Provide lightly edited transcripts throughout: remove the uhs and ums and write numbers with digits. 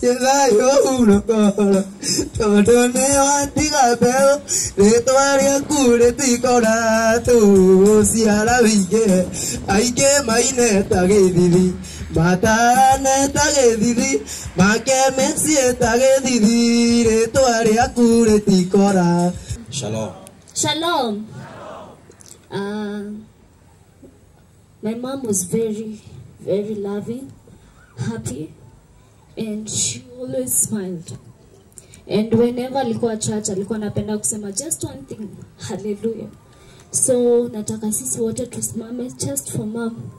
Thayũ tondũ nĩwatiga mbeũ rĩtwa rĩaku rĩtikora tũgũciara wĩingĩ aingĩ maine ta gĩthithi matarane ta gĩthithi make mĩciĩ ta gĩthithi rĩtwa rĩaku rĩtikora. Shalom. Shalom. My mom was very, very loving, happy, and she always smiled. And whenever alikuwa church, alikuwa anapenda kusema just one thing, hallelujah. So nataka sisi wote tusimame just for mom.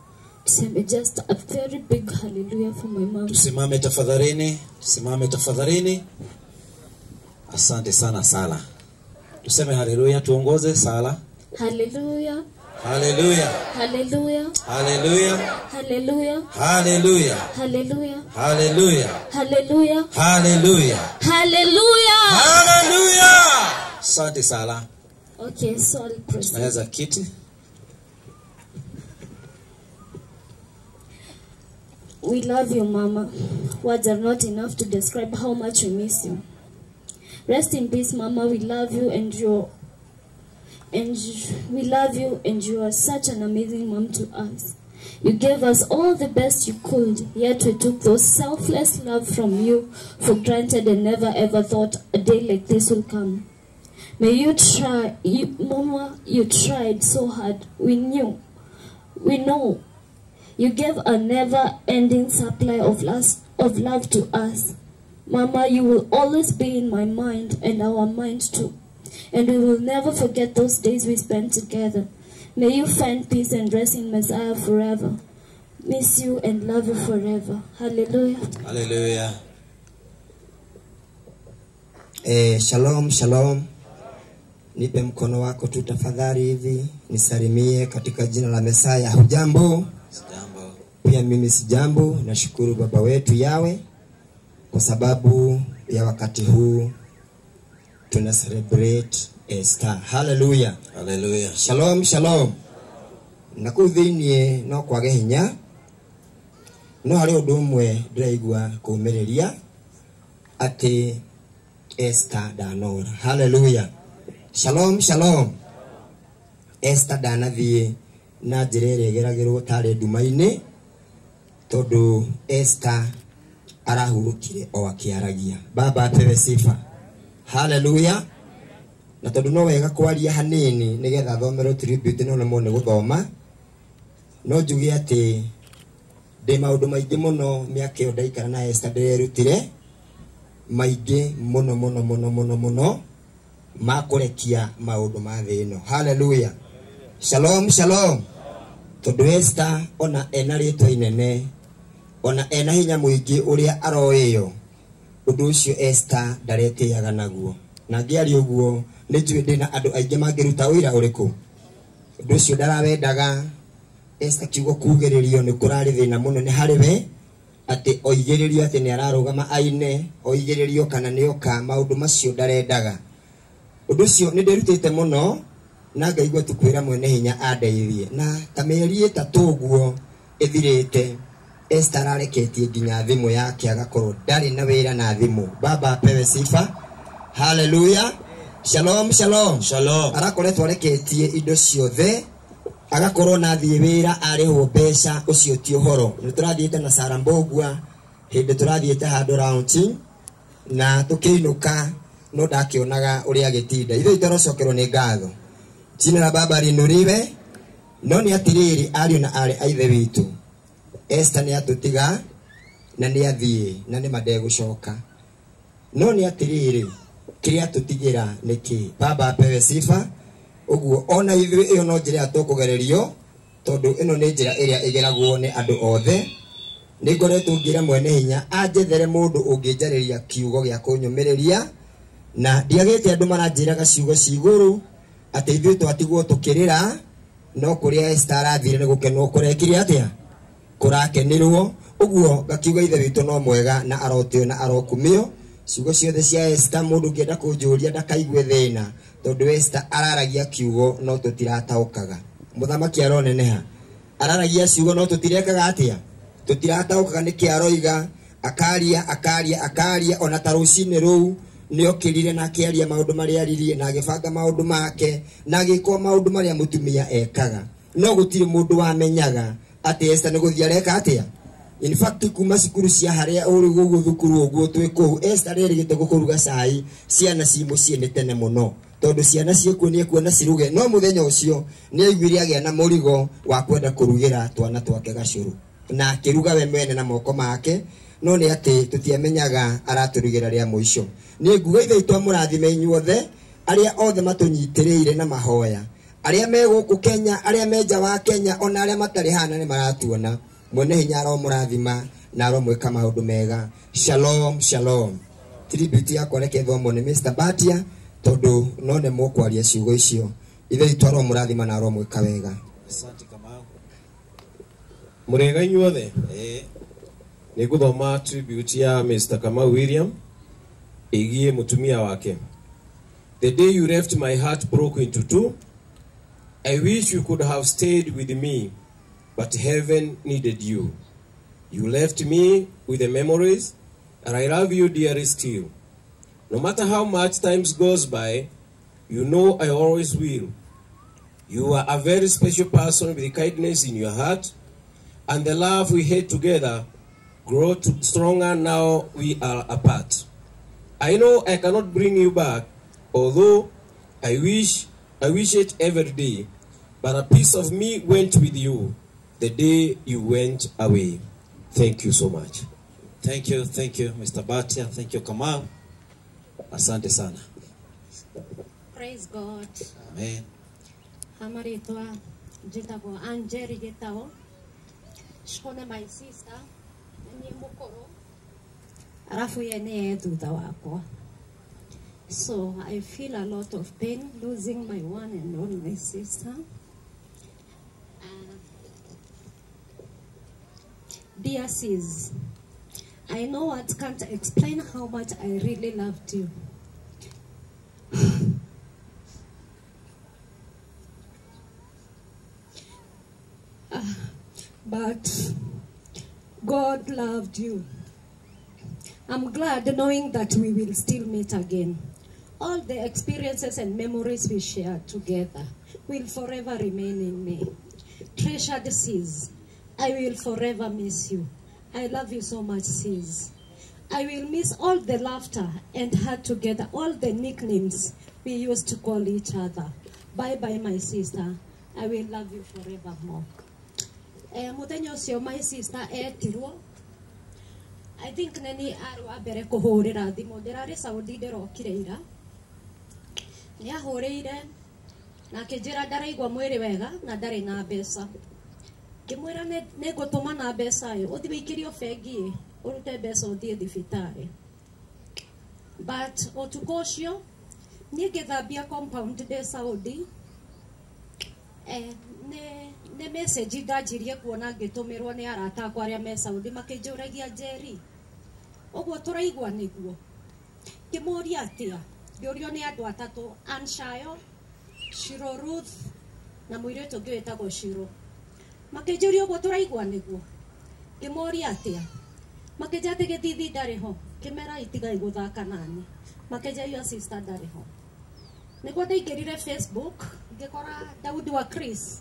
Tuseme just a very big hallelujah for my mom. Tusimame tafadhalini, tusimame tafadhalini. Asante sana Sala. Tuseme hallelujah, tuongoze Sala. Hallelujah. Hallelujah. Hallelujah. Hallelujah. Hallelujah. Hallelujah. Hallelujah. Hallelujah. Hallelujah. Hallelujah. Hallelujah. Hallelujah. Asante Sala. Okay, so I'll proceed. Naweza kiti. We love you, Mama. Words are not enough to describe how much we miss you. Rest in peace, Mama. We love you and we love you, and you are such an amazing mom to us. You gave us all the best you could, yet we took those selfless love from you for granted and never ever thought a day like this will come. May you try, Mama, you tried so hard. We knew. We know. You gave a never-ending supply of love to us. Mama, you will always be in my mind and our mind too. And we will never forget those days we spent together. May you find peace and rest in Messiah forever. Miss you and love you forever. Hallelujah. Hallelujah. Shalom, shalom. Nipe mkono wako tu tafadhali hivi nisalimie katika jina la Messiah. Hujambo? Sijambo. Pia mimi sijambo. Nashukuru Baba wetu Yawe kwa sababu ya wakati huu tuna celebrate Esther. Hallelujah. Hallelujah. Shalom, shalom. Na kuu thiini no kwage hinya no hari undu umwe ndiraigua kuumiriria ati Esther ndanora. Hallelujah. Shalom, shalom. Esther ndanathie na njira ĩrĩa ĩgeragĩrwo tarĩ nduma-inĩ tondu Esther arahurũkire o akĩaragia. Baba apewe sifa. Hallelujah. Na tondu no wega kwaria hanini nigetha thomerwo tribute no nemwo nĩ gũthoma, no njuge atĩ ndĩ maũndũ maingĩ mũno mĩaka ĩyo ndaikara na Esther ndĩrerutire maingĩ mũno mũno mũno mũno mũno ma kũrekia maũndũ ma thĩ ĩno. Hallelujah. Shalom, shalom. Tondu Esther ona ena rĩtwa inene ona ena hinya mũingĩ ũrĩa aroĩyo, ũndũ ũcio Esther ndaretĩaga naguo. Na ngĩaria ũguo nĩ njũĩ ndĩna andũ aingĩ mangĩruta ũira ũrĩkũ. Ũndũ ũcio ndarawendaga. Esther kiugo kugĩrĩrio nĩ kũrarĩ thĩna mũnene harĩ we, atĩ oigĩrĩrio atĩ nĩ ararũgama aine, oigĩrĩrio kana nĩoka, maũndũ macio ndarendaga. Ũndũ ũcio nĩ ndĩrutĩte mũno na ngaigua tu kwĩra mwene hinya andeithie. Na ta mĩeri ĩtatũ ũguo ĩthirĩte, Esther arareketie nginya thimũ yake agakorwo ndarĩ na wĩra na thimũ. Baba apewe sifa. Hallelujah. Shalom, shalom. Shalom. Arakoretwo areketie indo ciothe agakorwo na thiĩ wĩra arĩhwo mbeca, ũcio ti ũhoro. Nĩ tũrathiĩte na Sarah Mbogua hĩndĩ tũrathiĩte handũ launching na tũkĩinũka no ndakĩonaga ũrĩa agĩtinda. Ithuĩ tũrocokerwo nĩ ngatho. Jina la Baba linuriwe. No nĩ atĩrĩrĩ ariũ na aarĩ a Ithe witũ, Esther nĩ atũtiga na nĩ athiĩ na nĩ mandegũcoka. No nĩ atĩrĩrĩ kĩrĩa atũtigĩra nĩ kĩ? Baba apewe sifa. Ũguo ona ithuĩ ĩyo no njĩra tũkũgererio tondũ ĩno nĩ njĩra ĩrĩa ĩgeragwo nĩ andũ othe. Nĩ ngoretwo ngĩra mwene hinya anjethere mũndũ ũngĩnjarĩria kiugo gĩa kũnyũmĩrĩria, na ndiagĩte andũ maranjĩraga ciugo ci igũrũ atĩ ithuĩ twatigwo tũkĩrĩra, no kũrĩa Esther arathire nĩ gũkenwo kũrekire atĩa? Kũrakenĩrwo. Ũguo ngakiuga Ithe witũ no mwega na arotĩo na arokumio. Ciugo ciothe cia Esther mũndũ ũngĩenda kũnjũria ndakaigue thĩna tondũ Esther araragia kiugo no tũtirataũkaga. Mũthamaki aroneneha araragia ciugo no tũtirekaga atĩa? Tũtirataũkaga nĩkĩ aroiga. Akaria akaria akaria ona ta rũcinĩ rũu nĩokĩrire na akĩaria maũndũ marĩa aririe na agĩbanga maũndũ make na agĩkwo maũndũ marĩa mũtumia ekaga. No gũtirĩ mũndũ wamenyaga atĩ Esther nĩ gũthiĩ areka atĩa. In fact kuma cukuru cia harĩa ũrĩ gũguo thukuru ũguo twĩ kũu Esther rĩrĩgĩte gũkũruga cai ciana ci mũciĩ nĩ tene mũno tondũ ciana ciĩkuo nĩ ekuona ciruge. No mũthenya ũcio nĩ aiguire agĩa na mũrigo wa kwenda kũrugĩra twana twake gacũrũ na akĩruga we mwene na moko make. No nĩ atĩ tũtiamenyaga aratũrugĩra rĩa mũico. Nĩ nguga ithe itũ amũrathime inyuothe arĩa othe matũnyitĩrĩire na mahoya, arĩa me gũkũ Kenya, arĩa me nja wa Kenya, ona arĩa matarĩ hana nĩ maratuona. Mwene hinya aromũrathima na aromwĩka maũndũ mega. Shalom shalom. Tribute yakwa reke thomwo nĩ Mr. Batia tondũ no nĩ mũkwaria ciugo icio. Ithe witũ aromũrathima na aromwĩka wega. Asante Kamau. Mũrĩega inyuothe. Nĩ ngũthoma tribute ya Mr. Kamau William ĩgiĩ mũtumia wake. The day you left my heart broke into two. I wish you could have stayed with me, but heaven needed you. You left me with the memories, and I love you dearly still. No matter how much time goes by, you know I always will. You are a very special person with kindness in your heart, and the love we had together grow stronger now we are apart. I know I cannot bring you back, although I wish it every day, but a piece of me went with you the day you went away. Thank you so much. Thank you, Mr. Batia. Thank you, Kamau. Asante sana. Praise God. Amen. Hamaritwa jitagwo Anjeri gitao. Shikone my sister ni mukoro. Arafu ye ni thutha wakwa. So I feel a lot of pain losing my one and only sister. Dear sis, I know what can't explain how much I really loved you. But God loved you. I'm glad knowing that we will still meet again. All the experiences and memories we shared together will forever remain in me. Treasured sis, I will forever miss you. I love you so much, sis. I will miss all the laughter and had together, all the nicknames we used to call each other. Bye-bye, my sister. I will love you forevermore. Muthenya ucio my sister etirwo. I think neni arĩ wa mbere kũhũrĩra thimũ. Ndĩrarĩ Saudi ndĩrokire ira. Nĩahũrĩire na akĩnjĩra ndaraigua mwĩrĩ wega na ndarĩ na mbeca. Ngĩmwĩra nĩngũtũma na mbeca ĩ, ũthiĩ wĩikĩrio bengi ĩ, ũrute mbeca ũthiĩ thibitarĩ. But ũtukũ ũcio niĩ ngĩthambia compound ndĩ Saudi, nĩ message ndanjirie kuona ngĩtũmĩrwo nĩ arata akwa arĩa me Saudi makĩnjũragia Njeri, ũguo tũraigua nĩguo. Ngĩmũria atĩa, ngĩũrio nĩ andũ atatũ, Anshayo, Shiro Ruth na mũirĩtu ũngĩ wĩtagwo Shiro. Makĩnjũria ũguo tũraigua nĩguo. Ngĩmũria atĩa, makĩnjĩra atĩ gĩthithi ndarĩ ho. Ngĩmera itigai gũthaka nani. Makĩnjĩra your sister ndarĩ ho. Nĩguo ndaingĩrire Facebook ngĩkora Daudi wa Chris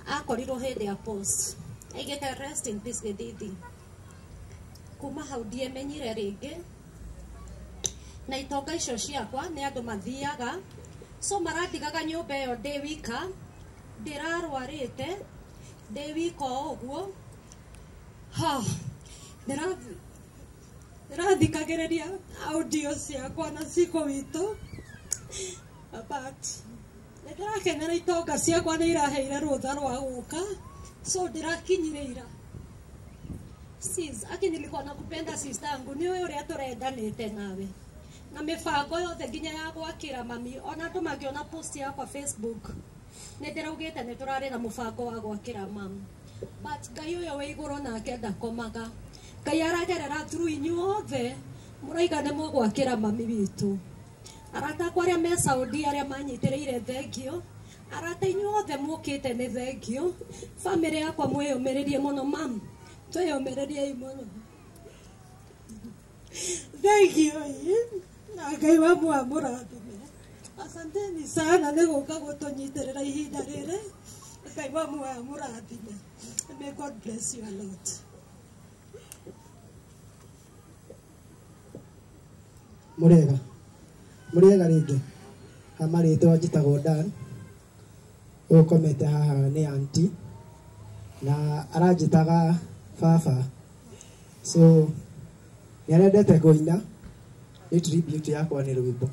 akorirwo hĩndĩ ya post aigĩte rest in peace gĩthithi. Kuma hau ndiemenyire rĩngĩ na itonga icio ciakwa nĩ andũ mathiaga, so marandigaga nyũmba ĩyo ndĩ wika, ndĩrarwarĩte ndĩ wika o ũguo. Ha, ndĩrathikagĩrĩria audio ciakwa na ciko witũ, but nĩndĩrakenera itonga ciakwa nĩ iraheire rũtha rwa gũka, so ndĩrakinyire ira. Sis, aki nilikuwa nakupenda sister yangu, nĩũĩ ũrĩa tũrendanĩte nawe na mĩbango yothe nginya ya gwakĩra mami. Ona andũ mangĩona post yakwa Facebook nĩ ndĩraugĩte nĩ tũrarĩ na mũbango wa gwakĩra mami, but Ngai ũyũ wĩ igũrũ nake ndakomaga. Ngai aragerera through inyuothe mũraiga nĩ mũgwakĩra mami witũ. Arata akwa arĩa me Saudi arĩa manyitĩrĩire thengio, arata inyuothe mũkĩte nĩ thengio. Famĩlĩ yakwa mwĩyũmĩrĩrie mũno, mam, twĩyũmĩrĩriei mũno. Thank you na Ngai wa mũrathime. Asanteni sana nĩ gũka gũtũnyitĩrĩra ihinda rĩrĩ. Ngai wa mũrathime. May God bless you a lot. Mũrĩega mũrĩega rĩngĩ ha marĩtwa njĩtagwo Dan ũkomete haha nĩ auntie na aranjĩtaga baba so nĩ arendete kũina nĩ tribute yakwa nĩ rwĩmbo.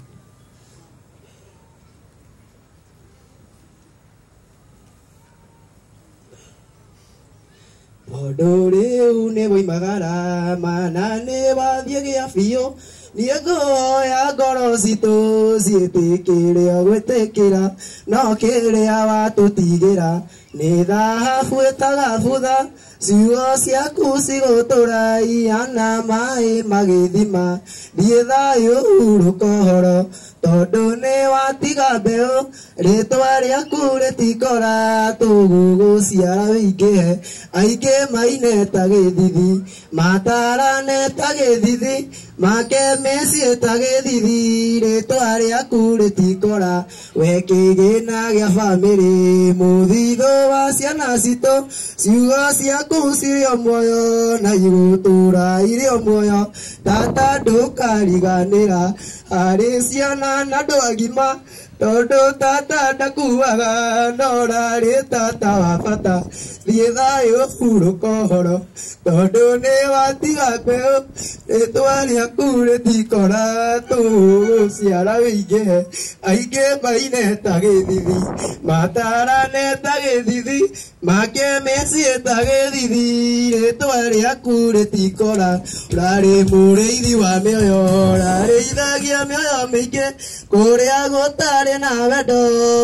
Tondũ rĩu nĩ woimagara mana nĩ wathiĩ gĩa biũ niĩ ngũhoya ngoro citũ ciĩtĩkĩre o gwĩtĩkĩra no kĩrĩa watũtigĩra nĩ thahabu ĩtagabutha ciugo ciaku cigũtũra ihana maĩ magĩthima thiĩ thayũ hurũka ũhoro tondũ nĩ watiga mbeũ rĩtwa rĩaku rĩtikora tũgũgũciara wĩingĩhe aingĩ maine ta gĩthithi matarane ta gĩthithi make mĩciĩ ta gĩthithi rĩtwa rĩaku rĩtikora we kĩgĩna gĩa bamĩrĩ mũthithũ wa ciana citũ ciugo ciaku cirĩ o muoyo na igũtũra irĩ o muoyo tata ndũkariganĩra harĩ ciana na andũ agima tondũ tata ndakuaga no ũrarĩ tata wa bata thiĩ thayũ hurũka ũhoro tondũ nĩ watiga mbeũ rĩtwa rĩaku rĩtikora tũgũciara wĩingĩhe aingĩ maine ta gĩthithi matarane ta gĩthithi make mĩciĩ ta gĩthithi rĩtwa rĩaku rĩtikora ũrarĩ mũrĩithi wa mĩoyo ũrarĩithagia mĩoyo mĩingĩ kũrĩa gũtarĩ na wendo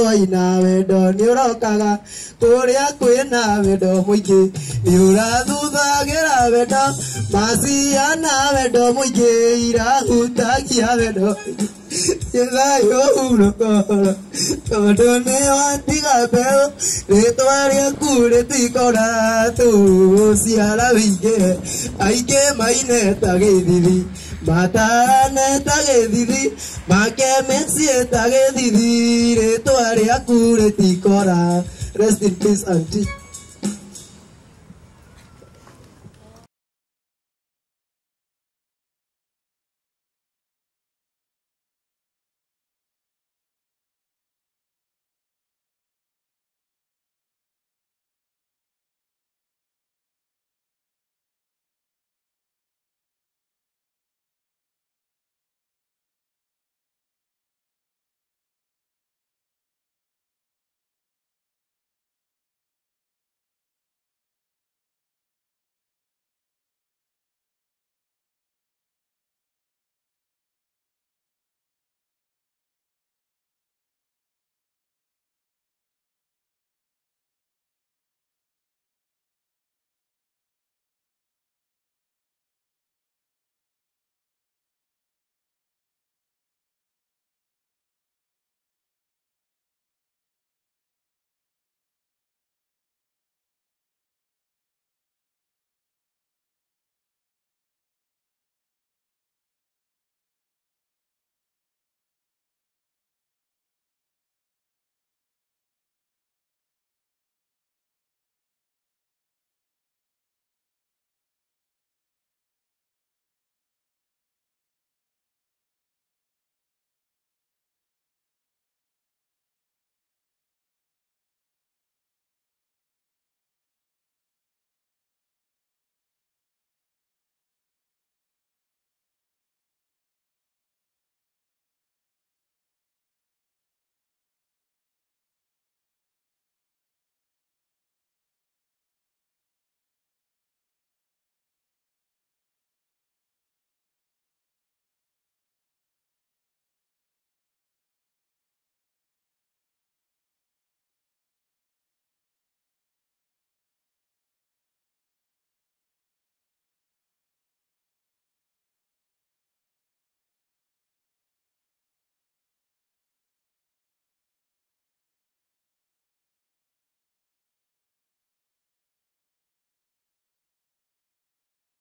waina wendo nĩ ũrokaga kũrĩa kwĩna wendo mũingĩ nĩ ũrathuthagĩra wendo maciana wendo mũingĩ irahutagia wendo thayũ hurũka ũhoro tondũ nĩ watiga mbeũ rĩtwa rĩaku rĩtikora tũgũciara wĩingĩhe aingĩ maine ta gĩthithi matarane ta gĩthithi make mĩciĩ ta gĩthithi rĩtwa rĩaku rĩtikora. Rest in peace, auntie.